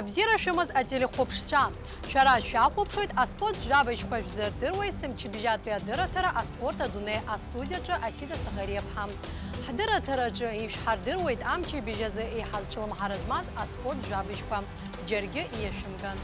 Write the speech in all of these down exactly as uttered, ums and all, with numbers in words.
Бзиара шәымаз ателехәаԥшцәа! Шәара шәахәаԥшуеит аспорт жәабжьқәа, шәзырдыруеи? Сымчыбжьатәи адырраҭара аспорт адунеи астудиаҿы Асида Саӷариаԥҳа. Ҳдырраҭараҿы ишәҳардыруеит амчыбжь азы иҳазҿлымҳара змаз аспорт жәабжьқәа. Џьаргьы иашәымган.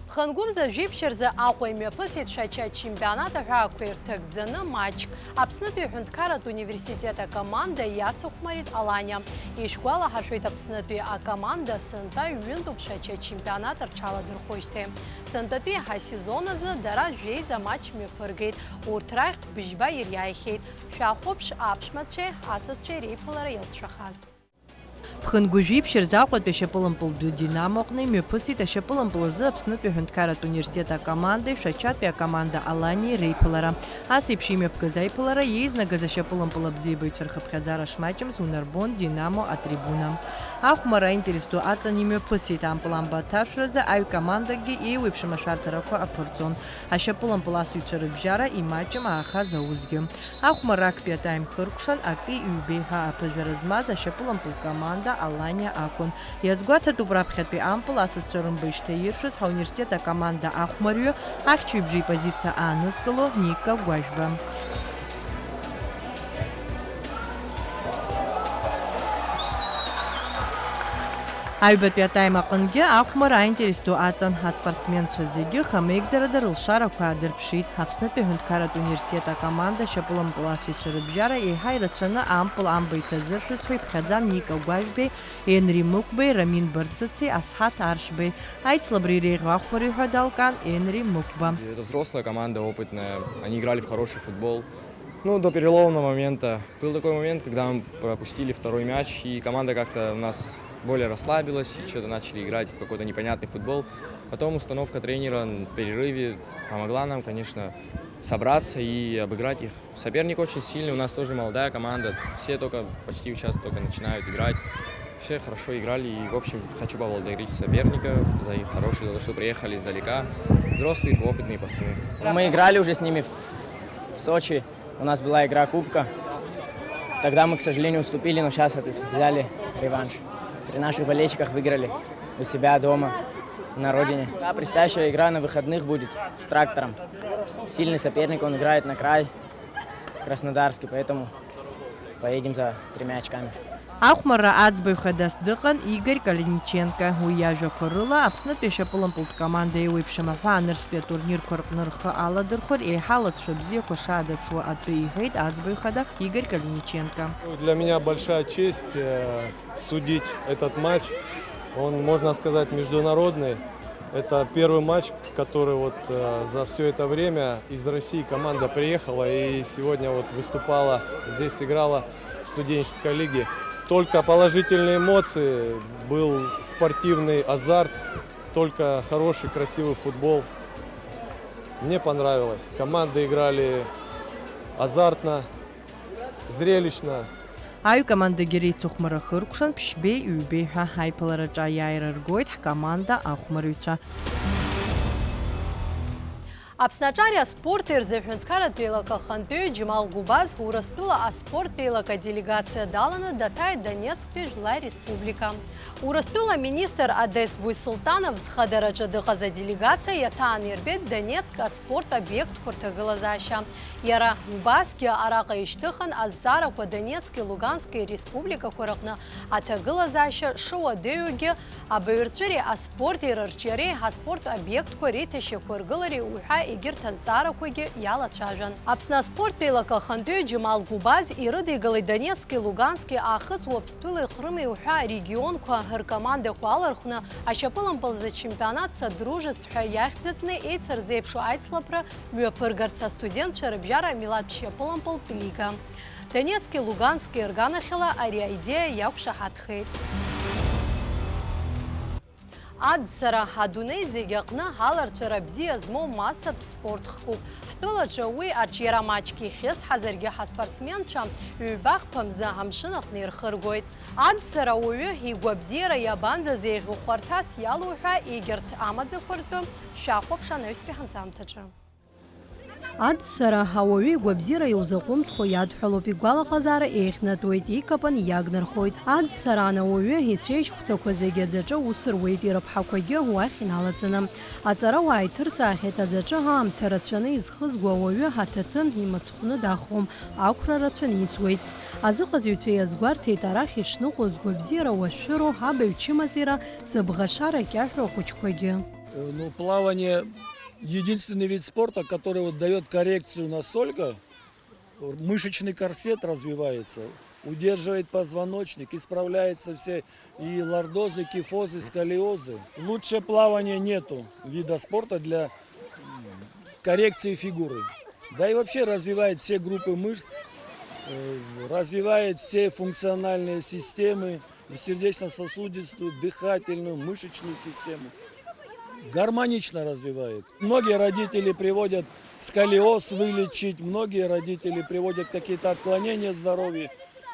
Ԥхынгәымза жәиԥшь рзы Аҟәа имҩаԥысит шәача чемпионат аҳәаақәа ирҭагӡаны матчк. Аԥснытәи аҳәынҭқарратә университет акоманда иацыхәмарит Аланиа. Ишәгәалаҳаршәоит, Аԥснытәи акоманда сынтәа ҩынтәуп шәача чемпионат рҽаладырхәышьҭеи. Сынтәатәи ҳасезон азы дара жәеиза матч мҩаԥыргеит, урҭ рахьтә быжьба ириааихьеит. Шәахәаԥш аԥшәмацәеи асасцәеи реиԥылара иалҵшәахаз. Ԥхынгәы жәиԥшь рзы Аҟәатәи ашьапылампыл ду Динамо аҟны имҩаԥысит ашьапылампыл азы Аԥснытәи аҳәынҭқарратә университет акомандеи шәачатәи акоманда Аланиеи реиԥылара. Ас еиԥш имҩаԥгаз аиԥылара иеизнагаз ашьапылампыл абзиабаҩцәа рхыԥхьаӡара шмаҷымз унарбон Динамо атрибуна. Ахәмарра аинтерес ду аҵан имҩаԥысит, ампыл амба аҭаршәразы аҩ командакгьы еиуеиԥшым ашәарҭарақәа аԥырҵон. Ашьапылампыл асыҩцәа рыбжьара имаҷым аахаз аусгьы. Ахәмарра актәи атайм хыркәшан акы ҩбеи ҳәа аԥыжәара змаз ашьапылампыл команда Аланиа акәын. Иазгәаҭатәуп, раԥхьатәи ампыл асасцәа рымба ишҭаиршәыз ҳауниверситет акоманда ахәмарҩы, ахьчаҩбжа ипозициа аанызкыло Ника Гәажәба. Аҩбатәи атайм аҟынгьы ахәмарра аинтерес ду аҵан, аспортсменцәа зегьы хамеигӡарада рылшарақәа аадырԥшит. Аԥснытәи аҳәынҭқарратә университет акоманда ашьапылампыл асыҩцәа рыбжьара еиҳа ирацәаны ампыл амба иҭазыршәыз ҳәа иԥхьаӡан Ника Гәажәбеи, Енри Мықәбеи, Рамин Барцыци, Асҳаҭ Аршбеи. Аицлабра иреиӷьу ахәмарҩы ҳәа далкаан Енри Мықәба. Это взрослая команда, опытная. Они играли в хороший футбол. Ну, до переломного момента. Был такой момент, когда мы пропустили второй мяч, и команда как-то у нас более расслабилась, и что-то начали играть в какой-то непонятный футбол. Потом установка тренера в перерыве помогла нам, конечно, собраться и обыграть их. Соперник очень сильный, у нас тоже молодая команда, все только почти сейчас только начинают играть. Все хорошо играли, и, в общем, хочу поблагодарить соперника за их хороший, за то, что приехали издалека. Взрослые, опытные пацаны. Мы играли уже с ними в, в Сочи. У нас была игра кубка. Тогда мы, к сожалению, уступили, но сейчас взяли реванш. При наших болельщиках выиграли у себя дома, на родине. А предстоящая игра на выходных будет с Трактором. Сильный соперник, он играет на край, краснодарский, поэтому поедем за тремя очками. Ахәмарра аӡбаҩ хадас дыҟан Игорь Калиниченко. Уи иажәақәа рыла, Аԥснытәи ашьапылампылтә команда еиуеиԥшым аҳәаа нырцәтәи атурнирқәа рҟны рхы аладырхәыр, еиҳа алацәа бзиақәа шаадырԥшуа атәы иҳәеит аӡбаҩ хада Игорь Калиниченко. Для меня большая честь, э, судить этот матч. Он, можно сказать, международный. Это первый матч, который вот, э, за всё это время из России команда приехала и сегодня вот выступала, здесь играла в студенческой лиге. Только положительные эмоции, был спортивный азарт, только хороший, красивый футбол. Мне понравилось. Команды играли азартно, зрелищно. Аҩ командагьы реицыхәмара хыркәшан ԥшьбеи ҩбеи ҳәа аиԥылараҿы аиааира ргоит ҳкоманда ахәмарыҩцәа. Аԥсны аҿари аспорти рзы аҳәынҭқарратә еилак ахантәаҩы Џьемал Гәыбаз Урыстәыла аспорттә еилак аделегациа даланы даҭааит Донецктәи Жәлаи Республика. Урыстәыла аминистр Одес Буйсултанов зхадараҿы дыҟаз аделегациа иаҭааны ирбеит Донецк аспорттә обиектқәа рҭагылазаашьа. Иара убасгьы араҟа ишьҭыхын азҵаарақәа Донецки Лугански республикақәа рыҟны аҭагылазаашьа шыуадаҩугьы, абаҩрҵәыреи аспорти рырҿиареи аспорттә обиектқәа реиҭашьақәыргылареи уҳәа егьырҭ азҵаарақәагьы иалацәажәан. Аԥсны аспорттә еилак ахантәаҩы Џьемал Гәыбаз ирыдигалеит Донецки Лугански, Аахыҵ Уаԥстәылеи Ҟрыми уҳәа арегионқәа ркомандақәа алархәны ашьапылампылза чемпионат Содружеств ҳәа иахьӡытәны еицырзеиԥшу аицлабра мҩаԥыргарц астудентцәа рыбжьара амилаҭтә шьапылампылтә лига. Донецки Лугански рганахьала ари аидеиа иақәшаҳаҭхеит. Аӡцара адунеи зегь аҟны аларҵәара бзиа змоу массатә спорт хкуп. Ҳтәылаҿы уи аҿиара маҷк ихьысҳазаргьы, ҳаспортсменцәа ҩба-хԥа мзы амшын аҟны ирхыргоит. Аӡцара ауаҩы игәабзиара иабанӡазеиӷьу хәарҭас иалоу ҳәа егьырҭ амаӡақәа ртәы шәахәаԥш анаҩстәи ҳанҵамҭаҿы. Аӡсара ауаҩы игәабзиара иузаҟәымҵхо иадҳәалоуп, игәалаҟазаара еиӷьнатәуеит, икапан иагнархоит. Аӡсараан ауаҩы ицәеижь хәҭақәа зегьы аӡаҿы аус руеит, ирыԥҳақәагьы уахь иналаҵаны. Аҵарауаа иҭырҵаахьеит, аӡаҿы аамҭа рацәаны изхызго ауаҩы аҭаҭын имыцхәны дахом, ақәра рацәаны иҵуеит. Азыҟаҵаҩцәа иазгәарҭеит, арахь ишныҟәоз гәабзиара уашәшәыроу, абаҩ чымазара, зыбӷашара кьаҳәу ахәыҷқәагьы. Э, Ну, плавание единственный вид спорта, который вот дает коррекцию настолько, мышечный корсет развивается, удерживает позвоночник, исправляются все и лордозы, кифозы, сколиозы. Лучше плавания нету вида спорта для коррекции фигуры. Да и вообще развивает все группы мышц, э, развивает все функциональные системы, и сердечно-сосудистую, дыхательную, мышечную систему. Гармонично развивает. Многие родители приводят сколиоз вылечить, многие родители приводят какие-то отклонения в здоровье.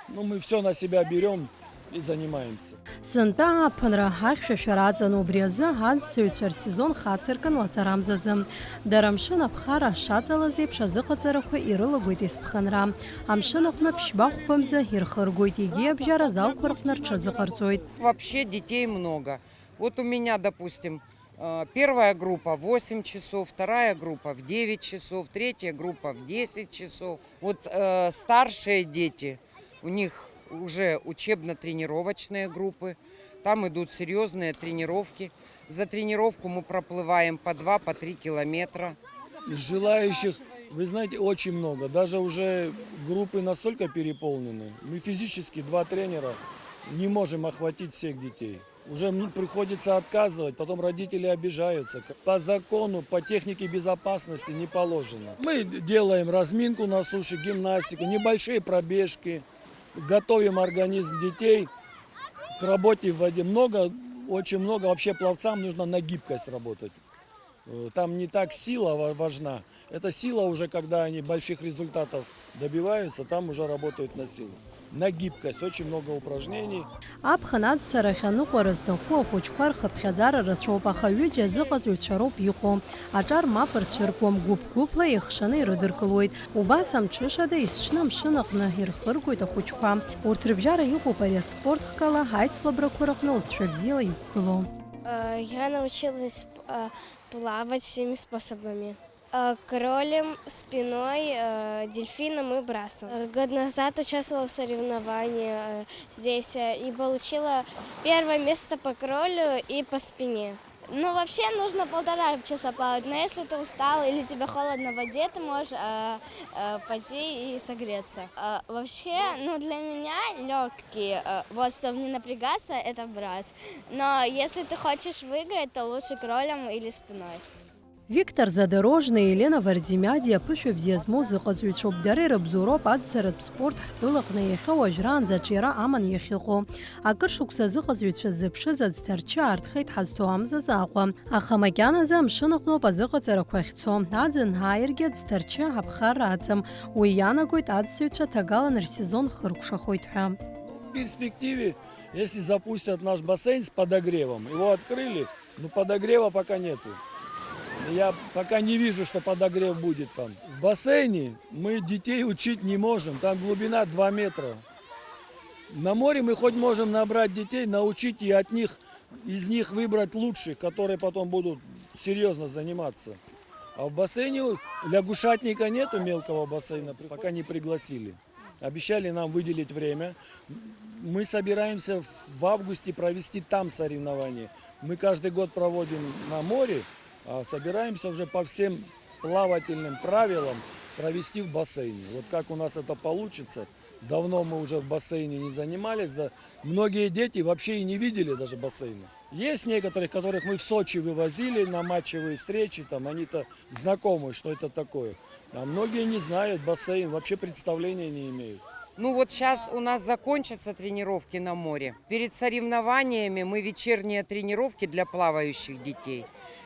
Ну, мы все на себя берем и занимаемся. Сынтәа ааԥынра ахьшәашәара аҵан, убри азы аӡсаҩцәа рсезон хацыркын лаҵарамзазы. Дара амшын аԥхара шаҵалаз еиԥш азыҟаҵарақәа ирылагоит есԥхынра. Амшын аҟны ԥшьба-хәба мза ирхыргоит, егьи абжьара залқәа рҟны рҽазыҟарҵоит. Вообще детей много. Вот у меня, допустим, э, первая группа в восемь часов, вторая группа в девять часов, третья группа в десять часов. Вот э, старшие дети, у них уже учебно-тренировочные группы, там идут серьезные тренировки. За тренировку мы проплываем по два, по три километра. Желающих, вы знаете, очень много. Даже уже группы настолько переполнены. Мы физически, два тренера, не можем охватить всех детей. Уже ну, приходится отказывать, потом родители обижаются. По закону, по технике безопасности не положено. Мы делаем разминку на суше, гимнастику, небольшие пробежки, готовим организм детей к работе в воде. Много, очень много вообще пловцам нужно на гибкость работать. Э, Там не так сила ва- важна. Это сила уже, когда они больших результатов добиваются, там уже работают на силу. На гибкость, очень много упражнений. Аԥхын аӡсарахь аныҟәара зҭаху ахәыҷқәа рхыԥхьаӡара рацәоуп, аха ҩыџьа азыҟаҵаҩцәа роуп иҟоу. Аҿар мап рцәыркуам, гәыԥ-гәыԥла еихшаны ирыдыркылоит. Убас амҽышада есҽны амшын аҟны ирхыргоит ахәыҷқәа. Урҭ рыбжьара иҟоуп ари аспорт хкала аицлабрақәа рыҟны лҵшәа бзиала иқәгылоу. Э, Я научилась э, плавать всеми способами. Э, Кролем, спиной, э, дельфином и брасом. Э, Год назад участвовала в соревновании э, здесь э, и получила первое место по кролю и по спине. Ну, вообще нужно полтора часа плавать, но если ты устал или тебе холодно в воде, ты можешь э, э, пойти и согреться. Э, вообще, ну, для меня легкие, э, вот, чтобы не напрягаться, это брас. Но если ты хочешь выиграть, то лучше кролем или спиной. Виктор Задорожный, Елена Вардимиади аԥышәа бзиа змоу зыҟаҵаҩцәоуп. Дара ирыбзоуроуп аӡсаратә спорт ҳтәылаҟны иахьа уажәраанӡа аҿиара аман иахьыҟоу. Акыр шықәса азыҟаҵаҩцәа ззыԥшыз аӡҭарчы аартхеит ҳазҭо амзазы Аҟәа. Аха макьаназы амшын аҟноуп азыҟаҵарақәа ахьцо. Аӡын ааиргьы аӡҭарчы аԥхарра аҵам. Уи иаанагоит аӡсаҩцәа ҭагалан рсезон хыркәшахоит ҳәа. В перспективе, если запустят наш бассейн с подогревом, его открыли, но подогрева пока нету. Я пока не вижу, что подогрев будет там. В бассейне мы детей учить не можем, там глубина два метра. На море мы хоть можем набрать детей, научить и от них, из них выбрать лучших, которые потом будут серьезно заниматься. А в бассейне лягушатника нету, мелкого бассейна, пока не пригласили. Обещали нам выделить время. Мы собираемся в августе провести там соревнования. Мы каждый год проводим на море, а собираемся уже по всем плавательным правилам провести в бассейне. Вот как у нас это получится. Давно мы уже в бассейне не занимались, да многие дети вообще и не видели даже бассейна. Есть некоторых, которых мы в Сочи вывозили на матчевые встречи, там они-то знакомы, что это такое. А многие не знают бассейн, вообще представления не имеют. Ну вот сейчас у нас закончатся тренировки на море. Перед соревнованиями мы вечерние тренировки для плавающих детей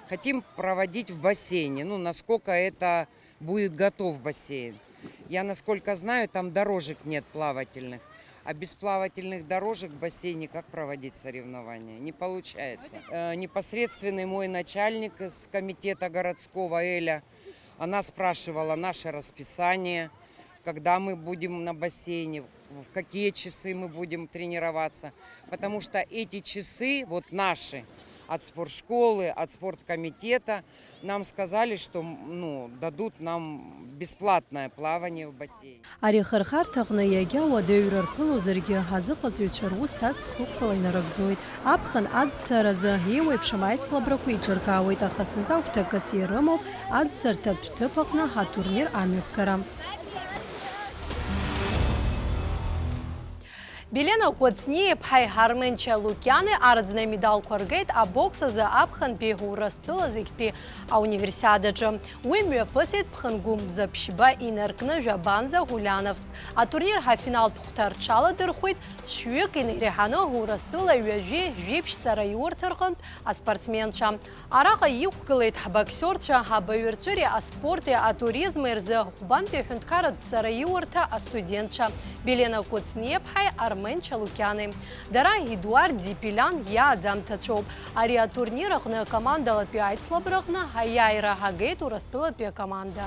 хотим проводить в бассейне, ну насколько это будет готов бассейн. Я насколько знаю, там дорожек нет плавательных. А без плавательных дорожек в бассейне как проводить соревнования? Не получается. Э, Непосредственный мой начальник с комитета городского Эля Она спрашивала наше расписание, когда мы будем на бассейне, в какие часы мы будем тренироваться. Потому что эти часы, вот наши, от спортшколы, от спорткомитета, нам сказали, что, ну, дадут нам бесплатное плавание в бассейне. Ари ахырхарҭаҟны иагьа уадаҩра рԥылозаргьы, азыҟаҵаҩцәа рус ҭакԥхықәрала инарыгӡоит. Аԥхын аӡцаразы еиуеиԥшым аицлабрақәа еиҿыркаауеит, аха сынтәа агәҭакыс ирымоуп аӡцарҭатә ҭыԥ аҟны атурнир амҩаԥгара. Билена Кәыҵниа-иԥҳаи Армен Чалукиани арӡны амедалқәа ргеит абокс азы аԥхынтәи Урыстәыла зегьтәи ауниверсиадаҿы. Уи мҩаԥысит Ԥхынгәымза ԥшьба инаркны Жәабанӡа Ульяновск. Атурнир афиналтә хәҭа рҽаладырхәит шәҩык инеиреиҳаны Урыстәыла ҩажәи жәиԥшь ҵараиурҭа рҟынтә аспортсменцәа. Араҟа иқәгылеит ҳбоксиорцәа, абаҩрҵәыреи аспорти атуризми рзы Ҟәбантәи аҳәынҭқарратә ҵараиурҭа астудентцәа Билена Кәыҵниа-иԥҳаи Армен Чалукиани. Дара Едуард Дипилян иааӡамҭацәоуп. Ари атурнир аҟны акомандалатәи аицлабраҟны аиааира агеит Урыстәылатәи акоманда.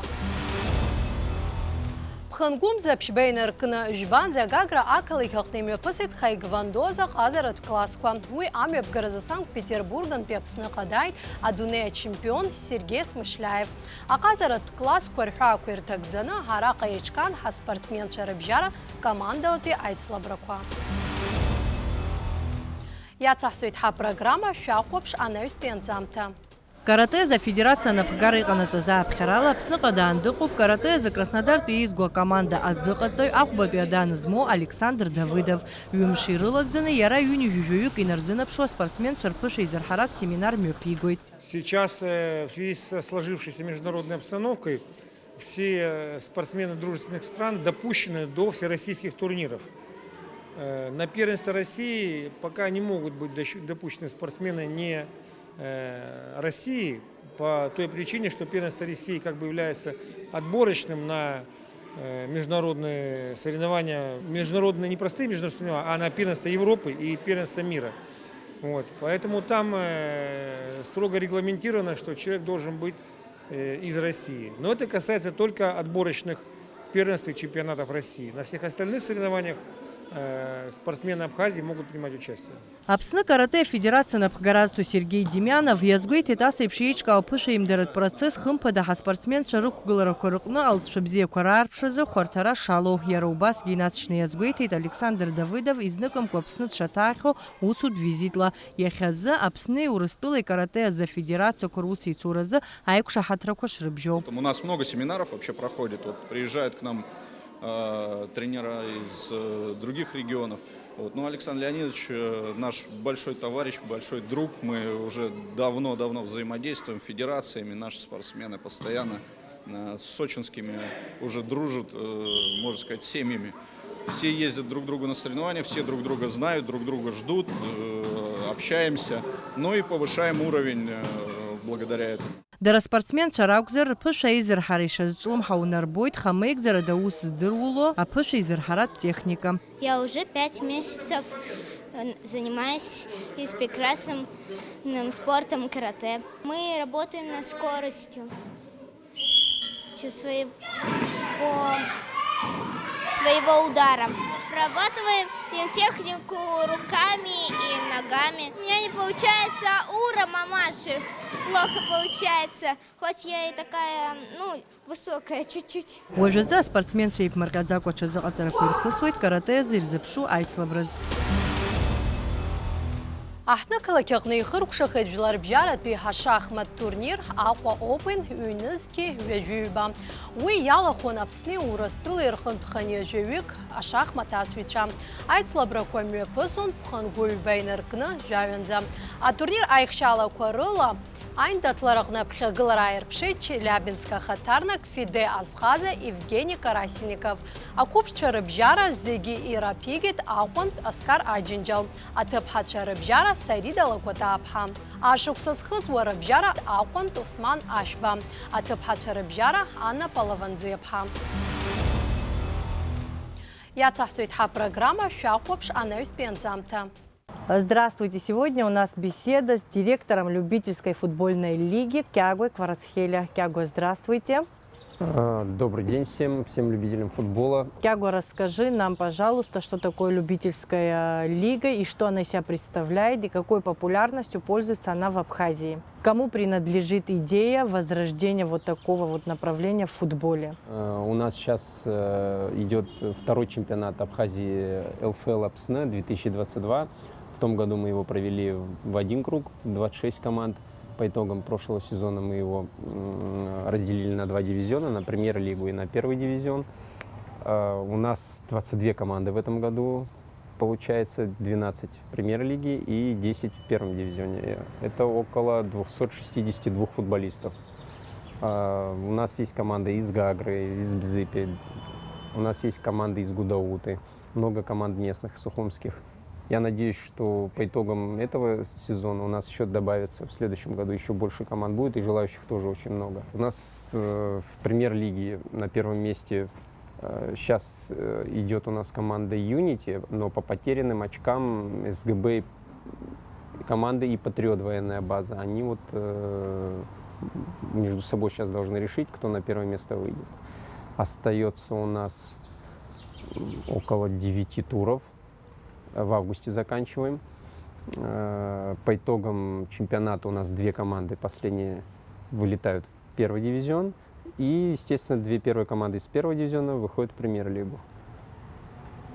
Ԥхынгәымза ԥшьба инаркны Жәбанӡа Гагра ақалақь аҟны имҩаԥысит Тхэквондо азы аҟазаратә классқәа. Уи амҩаԥгаразы Санкт-Петербургантәи Аԥсныҟа дааит адунеи ачемпион Сергеи Смышляев. Аҟазаратә классқәа рҳәаақәа ирҭагӡаны араҟа еиҿкаан ҳаспортсменцәа рыбжьара командалатәи аицлабрақәа. Иацаҳҵоит ҳапрограмма, шәахәаԥш анаҩстәи анҵамҭа. Каратэ азы афедерациа анапхгара иҟанаҵаз ааԥхьарала Аԥсныҟа даан дыҟоуп каратэ азы Краснодартәи еизго акоманда азыҟаҵаҩ, Аҟәбатәи адан змоу Александр Давыдов. Ҩымш ирылагӡаны иара ҩынҩажәи жәаҩык инарзынаԥшуа аспортсменцәа рԥышәа изырҳаратә семинар мҩаԥигоит. Сейчас, э, в связи со сложившейся международной обстановкой, все, э, спортсмены дружественных стран допущены до всероссийских турниров. Э, на первенство России пока не могут быть дощу-, допущены спортсмены не, э, России, по той причине, что первенство России как бы является отборочным на, э, международные соревнования, международные, не простые международные соревнования, а на первенство Европы и первенство мира. Вот. Поэтому там, э, строго регламентировано, что человек должен быть, э, из России. Но это касается только отборочных первенств и чемпионатов России. На всех остальных соревнованиях, э, спортсмены Абхазии могут принимать участие. Аԥсны каратэ афедерациа напхгара азҭо Сергеи Демьянов иазгәеиҭеит, ас еиԥш еиҿкаау аԥышәеимдаратә процесс хымԥада ҳаспортсменцәа рықәгыларақәа рыҟны алҵшәа бзиақәа раарԥшразы хәарҭара шалоу. Иара убасгьы инаҵшьны иазгәеиҭеит Александр Давыдов изныкымкәа Аԥсны дшаҭаахьоу усутә визитла. Иахьазы Аԥсни Урыстәылеи каратэ азы афедерациақәа русеицуразы аиқәшаҳаҭрақәа шрыбжьоу. У нас много семинаров вообще проходит. Вот приезжают к нам, э, тренера из, э, других регионов. Вот. Ну, Александр Леонидович, э, наш большой товарищ, большой друг. Мы уже давно-давно взаимодействуем, федерациями, наши спортсмены постоянно, э, с сочинскими уже дружат, э, можно сказать, семьями. Все ездят друг к другу на соревнования, все друг друга знают, друг друга ждут, э, общаемся, ну и повышаем уровень, э, благодаря этому. Дара спортсменцәа ракәзар, рԥышәа аизырҳара ишазҿлымҳау нарбоит хамеигӡарада аус здыруало аԥышәа изырҳаратә техника. Я уже пять месяцев, э, занимаюсь с прекрасным, м, спортом каратэ. Мы работаем над скоростью чу-, своего, своего удара. Прорабатываем им технику руками и ногами. У меня не получается ура мамаши, плохо получается. Хоть я и такая, ну, высокая чуть-чуть. Уажәазы аспортсменцәа еиԥмырҟьаӡакәа аҽазыҟаҵарақәа ирхысуеит каратэ азы ирзыԥшу аицлабраз. Аҳҭнықалақь аҟны ихыркәшахеит жәларбжьаратәи ашахмат турнир Аҟәа Open ҩнызқьи ҩажәи ҩба. Уи иалахәын Аԥсни Урыстәылеи рҟынтә хынҩажәаҩык ашахмат асҩцәа. Аицлабрақәа мҩаԥысуан ԥхынгәы ҩба инаркны жәаҩанӡа. Атурнир аихшьаалақәа рыла Аиндаҭлара аҟны аԥхьагылара ааирԥшит Челиабинск ахаҭарнак ФИДЕ азҟаза Евгени Карасильников. Ақәыԥшцәа рыбжьара зегьы ираԥигеит Аҟәантә Аскар Аџьынџьал, аҭыԥҳацәа рыбжьара Сарида Лакәатаа-ԥҳа. Ашықәса зхыҵуа рыбжьара Аҟәантә Осман Ашәба, аҭыԥҳацәа рыбжьара Анна Палаванӡиаԥҳа. Иацаҳҵоит ҳапрограмма, шәахәаԥш анаҩстәи анҵамҭа. Здравствуйте! Сегодня у нас беседа с директором любительской футбольной лиги Кьагәе Кварацхелиа. Кьагәе, здравствуйте! А, Добрый день всем, всем любителям футбола. Тяго, расскажи нам, пожалуйста, что такое любительская лига и что она из себя представляет, и какой популярностью пользуется она в Абхазии. Кому принадлежит идея возрождения вот такого вот направления в футболе? Э, У нас сейчас идет второй чемпионат Абхазии, ЛФЛ Апсны две тысячи двадцать два. В том году мы его провели в один круг, в двадцать шесть команд. По итогам прошлого сезона мы его м, разделили на два дивизиона, на премьер-лигу и на первый дивизион. Э, У нас двадцать две команды в этом году, получается, двенадцать в премьер-лиге и десять в первом дивизионе. Это около двухсот шестидесяти двух футболистов. Э, У нас есть команды из Гагры, из Бзыпи, у нас есть команды из Гудауты, много команд местных, сухумских. Я надеюсь, что по итогам этого сезона у нас еще добавится, в следующем году еще больше команд будет, и желающих тоже очень много. У нас э, в премьер-лиге на первом месте сейчас идет у нас команда Unity, но по потерянным очкам СГБ команды и Патриот, военная база, они вот э, между собой сейчас должны решить, кто на первое место выйдет. Остается у нас около девяти туров. В августе заканчиваем. Э, По итогам чемпионата у нас две команды последние вылетают в первый дивизион. И, естественно, две первые команды из первого дивизиона выходят в премьер-лигу.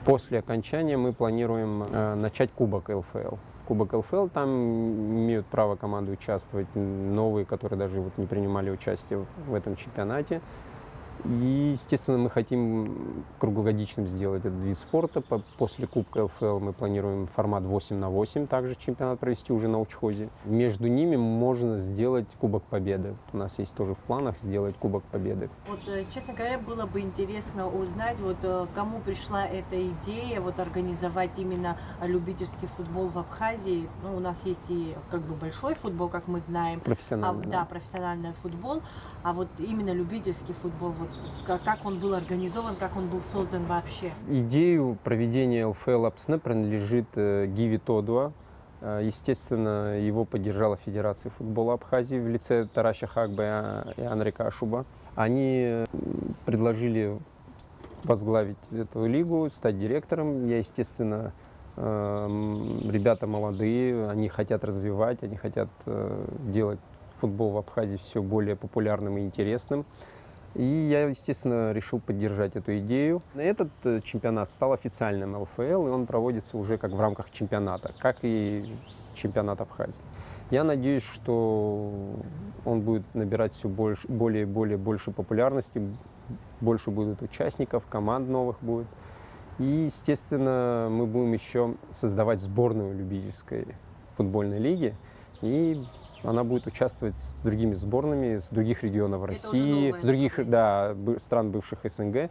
После окончания мы планируем э, начать Кубок ЛФЛ. Кубок ЛФЛ, там имеют право команды участвовать, новые, которые даже вот не принимали участие в этом чемпионате. И, естественно, мы хотим круглогодичным сделать этот вид спорта. По- После Кубка ЛФЛ мы планируем формат восемь на восемь, также чемпионат провести уже на Учхозе. Между ними можно сделать Кубок Победы. У нас есть тоже в планах сделать Кубок Победы. Вот, э, честно говоря, было бы интересно узнать, вот э, кому пришла эта идея, вот организовать именно любительский футбол в Абхазии. Ну, у нас есть и как бы большой футбол, как мы знаем, а, Профессиональный. Да, профессиональный футбол, а вот именно любительский футбол, вот ка- как он был организован, как он был создан вообще. Идею проведения ЛФЛ Апсны принадлежит э, Гиви Тодуа. Э, Естественно, его поддержала Федерация футбола Абхазии в лице Тарася Хагба и Анри Кашуба. Они м, предложили возглавить эту лигу, стать директором. Я, естественно, эм, ребята молодые, они хотят развивать, они хотят э, делать футбол в Абхазии все более популярным и интересным. И я, естественно, решил поддержать эту идею. Этот э, чемпионат стал официальным ЛФЛ, и он проводится уже как в рамках чемпионата, как и чемпионат Абхазии. Я надеюсь, что он будет набирать все больше, более и более больше популярности, больше будет участников, команд новых будет. И, естественно, мы будем еще создавать сборную любительской футбольной лиги. И она будет участвовать с другими сборными с других регионов России, с других да, стран бывших СНГ,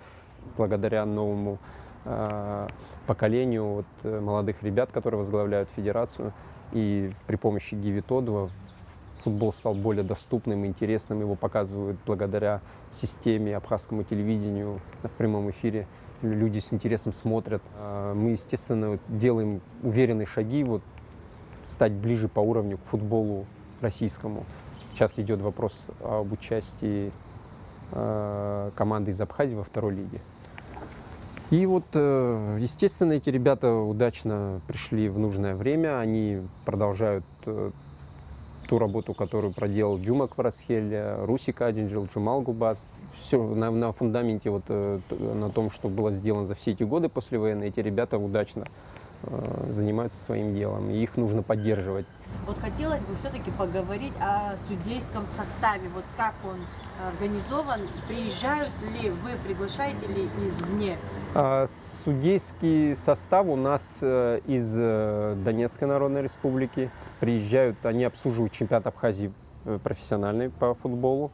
благодаря новому э, поколению вот, э, молодых ребят, которые возглавляют федерацию. И при помощи Гиви Тодуа футбол стал более доступным, интересным. Его показывают благодаря системе, абхазскому телевидению в прямом эфире. Люди с интересом смотрят. Э, Мы, естественно, делаем уверенные шаги, вот, стать ближе по уровню к футболу российскому. Сейчас идет вопрос об участии э, команды из Абхазии во второй лиге. И вот, э, естественно, эти ребята удачно пришли в нужное время. Они продолжают э, ту работу, которую проделал Джума Кварацхелия, Руси Кадинджил, Джумал Губас. Все на, на фундаменте, вот, э, т- на том, что было сделано за все эти годы послевоенные, эти ребята удачно э, занимаются своим делом, и их нужно поддерживать. Вот хотелось бы все-таки поговорить о судейском составе, вот как он организован, приезжают ли вы, приглашаете ли извне? А, Судейский состав у нас э, из э, Донецкой Народной Республики. Приезжают, они обслуживают чемпионат Абхазии э, профессиональный по футболу.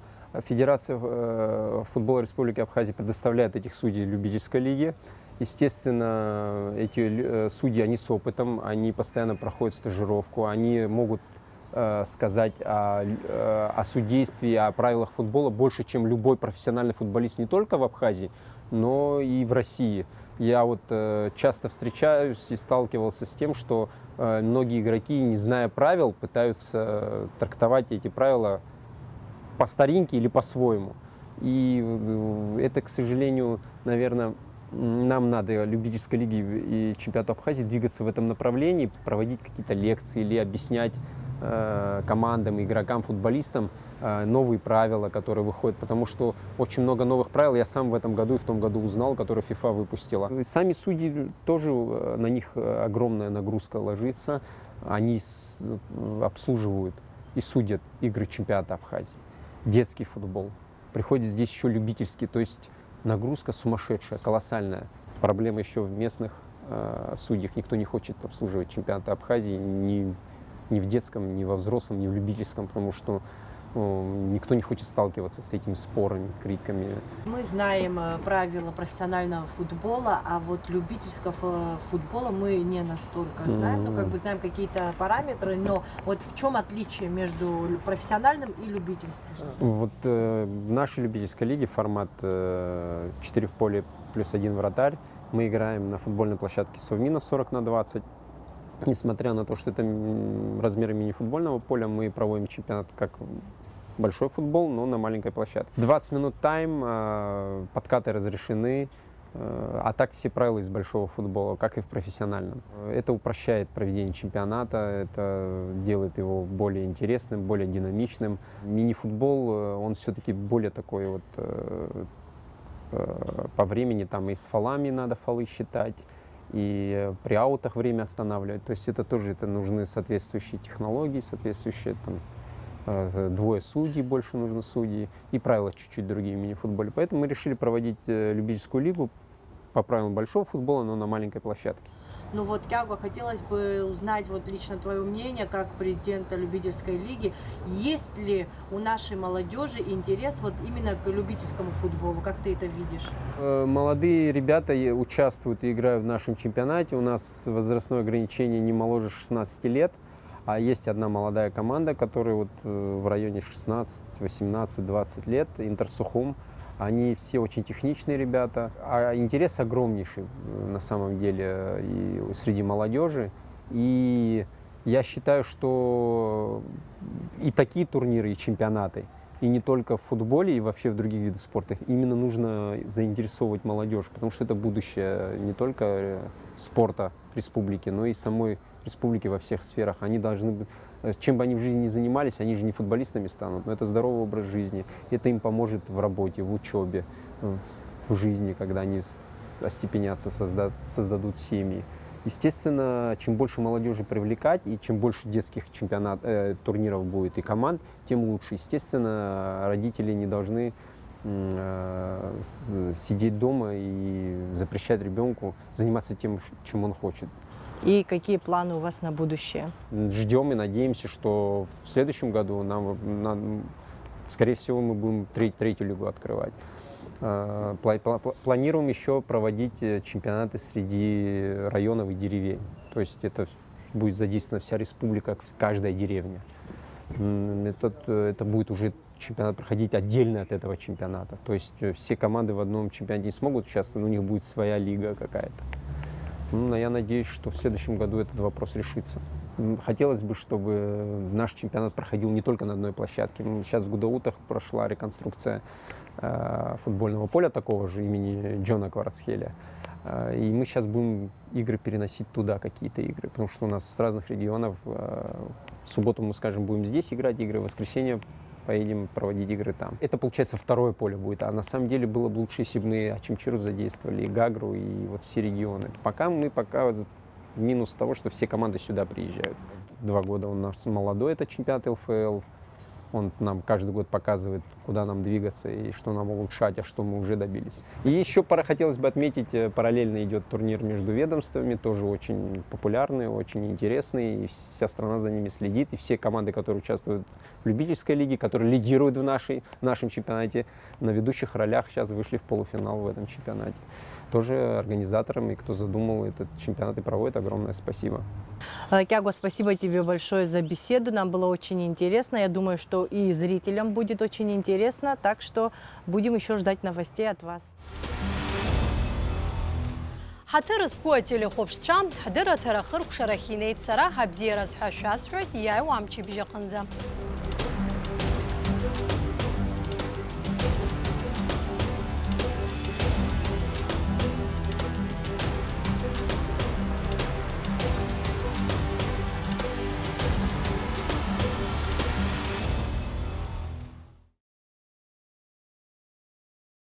Федерация э, футбола Республики Абхазия предоставляет этих судей любительской лиге. Естественно, эти лю- э, судьи, они с опытом, они постоянно проходят стажировку, они могут э, сказать о, э, о судействе, о правилах футбола больше, чем любой профессиональный футболист не только в Абхазии, но и в России. Я вот э, часто встречаюсь и сталкивался с тем, что э, многие игроки, не зная правил, пытаются трактовать эти правила по старинке или по-своему. И э, это, к сожалению, наверное, нам надо, любительской лиге и чемпионату Абхазии, двигаться в этом направлении, проводить какие-то лекции или объяснять э, командам, игрокам, футболистам э, новые правила, которые выходят, потому что очень много новых правил я сам в этом году и в том году узнал, которые ФИФА выпустила. Сами судьи тоже, э, на них э, огромная нагрузка ложится, они с- э, обслуживают и судят игры чемпионата Абхазии, детский футбол. Приходит здесь еще любительский, то есть нагрузка сумасшедшая, колоссальная. Проблема еще в местных э, судьях. Никто не хочет обслуживать чемпионаты Абхазии ни, ни в детском, ни во взрослом, ни в любительском, потому что э, никто не хочет сталкиваться с этими спорами, криками. Мы знаем э, правила профессионального футбола, а вот любительского футбола мы не настолько знаем. Ну, как бы знаем какие-то параметры, но вот в чем отличие между профессиональным и любительским? Вот э, в нашей любительской лиге формат э, четыре в поле плюс один вратарь. Мы играем на футбольной площадке Совмина сорок на двадцать. Несмотря на то, что это размеры мини-футбольного поля, мы проводим чемпионат как большой футбол, но на маленькой площадке. двадцать минут тайм, э, подкаты разрешены, э, а так все правила из большого футбола, как и в профессиональном. Это упрощает проведение чемпионата, это делает его более интересным, более динамичным. Мини-футбол, э, он все-таки более такой вот э, э, по времени, там и с фолами надо фолы считать, и при аутах время останавливать. То есть это тоже это нужны соответствующие технологии, соответствующие там э, двое судей, больше нужно судей, и правила чуть-чуть другие в мини-футболе. Поэтому мы решили проводить э, любительскую лигу по правилам большого футбола, но на маленькой площадке. Ну вот, Кяго, хотелось бы узнать вот лично твое мнение как президента любительской лиги. Есть ли у нашей молодежи интерес вот именно к любительскому футболу? Как ты это видишь? Э, Молодые ребята е- участвуют и играют в нашем чемпионате. У нас возрастное ограничение не моложе шестнадцати лет. А есть одна молодая команда, которая вот э, в районе шестнадцать, восемнадцать, двадцать лет, Интерсухум. Они все очень техничные ребята. А интерес огромнейший э, на самом деле э, и среди молодежи. И я считаю, что и такие турниры, и чемпионаты, и не только в футболе, и вообще в других видах спорта, именно нужно заинтересовывать молодежь, потому что это будущее не только э, спорта республики, но и самой республики во всех сферах. Они должны быть, э, чем бы они в жизни ни занимались, они же не футболистами станут, но это здоровый образ жизни. Это им поможет в работе, в учебе, в, в жизни, когда они с- остепенятся, созда- создадут семьи. Естественно, чем больше молодежи привлекать, и чем больше детских чемпионат, э, турниров будет и команд, тем лучше. Естественно, родители не должны м, э, с- сидеть дома и запрещать ребенку заниматься тем, ш- чем он хочет. И какие планы у вас на будущее? Ждем и надеемся, что в следующем году нам, нам- скорее всего, мы будем треть- третью лигу открывать. Э, пла- пла- пла- Планируем еще проводить э, чемпионаты среди районов и деревень. То есть это с- будет задействована вся республика, к- каждая деревня. М, Это, э, это будет уже чемпионат проходить отдельно от этого чемпионата. То есть э, все команды в одном чемпионате не смогут участвовать, но у них будет своя лига какая-то. Ну, я надеюсь, что в следующем году этот вопрос решится. М, Хотелось бы, чтобы наш чемпионат проходил не только на одной площадке. М, Сейчас в Гудаутах прошла реконструкция э, футбольного поля такого же имени Джона Кварацхеля. Э, И мы сейчас будем игры переносить туда, какие-то игры, потому что у нас с разных регионов. э, В субботу мы, скажем, будем здесь играть игры, в воскресенье поедем проводить игры там. Это, получается, второе поле будет. А на самом деле было бы лучше, если бы мы Ачимчиру задействовали, и Гагру, и вот все регионы. Пока мы пока з- минус того, что все команды сюда приезжают. Два года у нас молодой этот чемпионат ЛФЛ. Он нам каждый год показывает, куда нам двигаться и что нам улучшать, а что мы уже добились. И еще пара хотелось бы отметить, э, параллельно идет турнир между ведомствами, тоже очень популярный, очень интересный, и вся страна за ними следит, и все команды, которые участвуют в любительской лиге, которые лидируют в, нашей, в нашем чемпионате, на ведущих ролях сейчас вышли в полуфинал в этом чемпионате. Тоже организаторам и кто задумал этот чемпионат и проводит, огромное спасибо. Э, Кяго, спасибо тебе большое за беседу. Нам было очень интересно. Я думаю, что и зрителям будет очень интересно. Так что будем еще ждать новостей от вас. Ҳаҭыр зқәу ателехәаԥшцәа, ҳдырраҭара ахыркәшарахь инеит сара, абзиараз ҳәа шәасҳәоит, иааиуа амчыбжь аҟынӡа.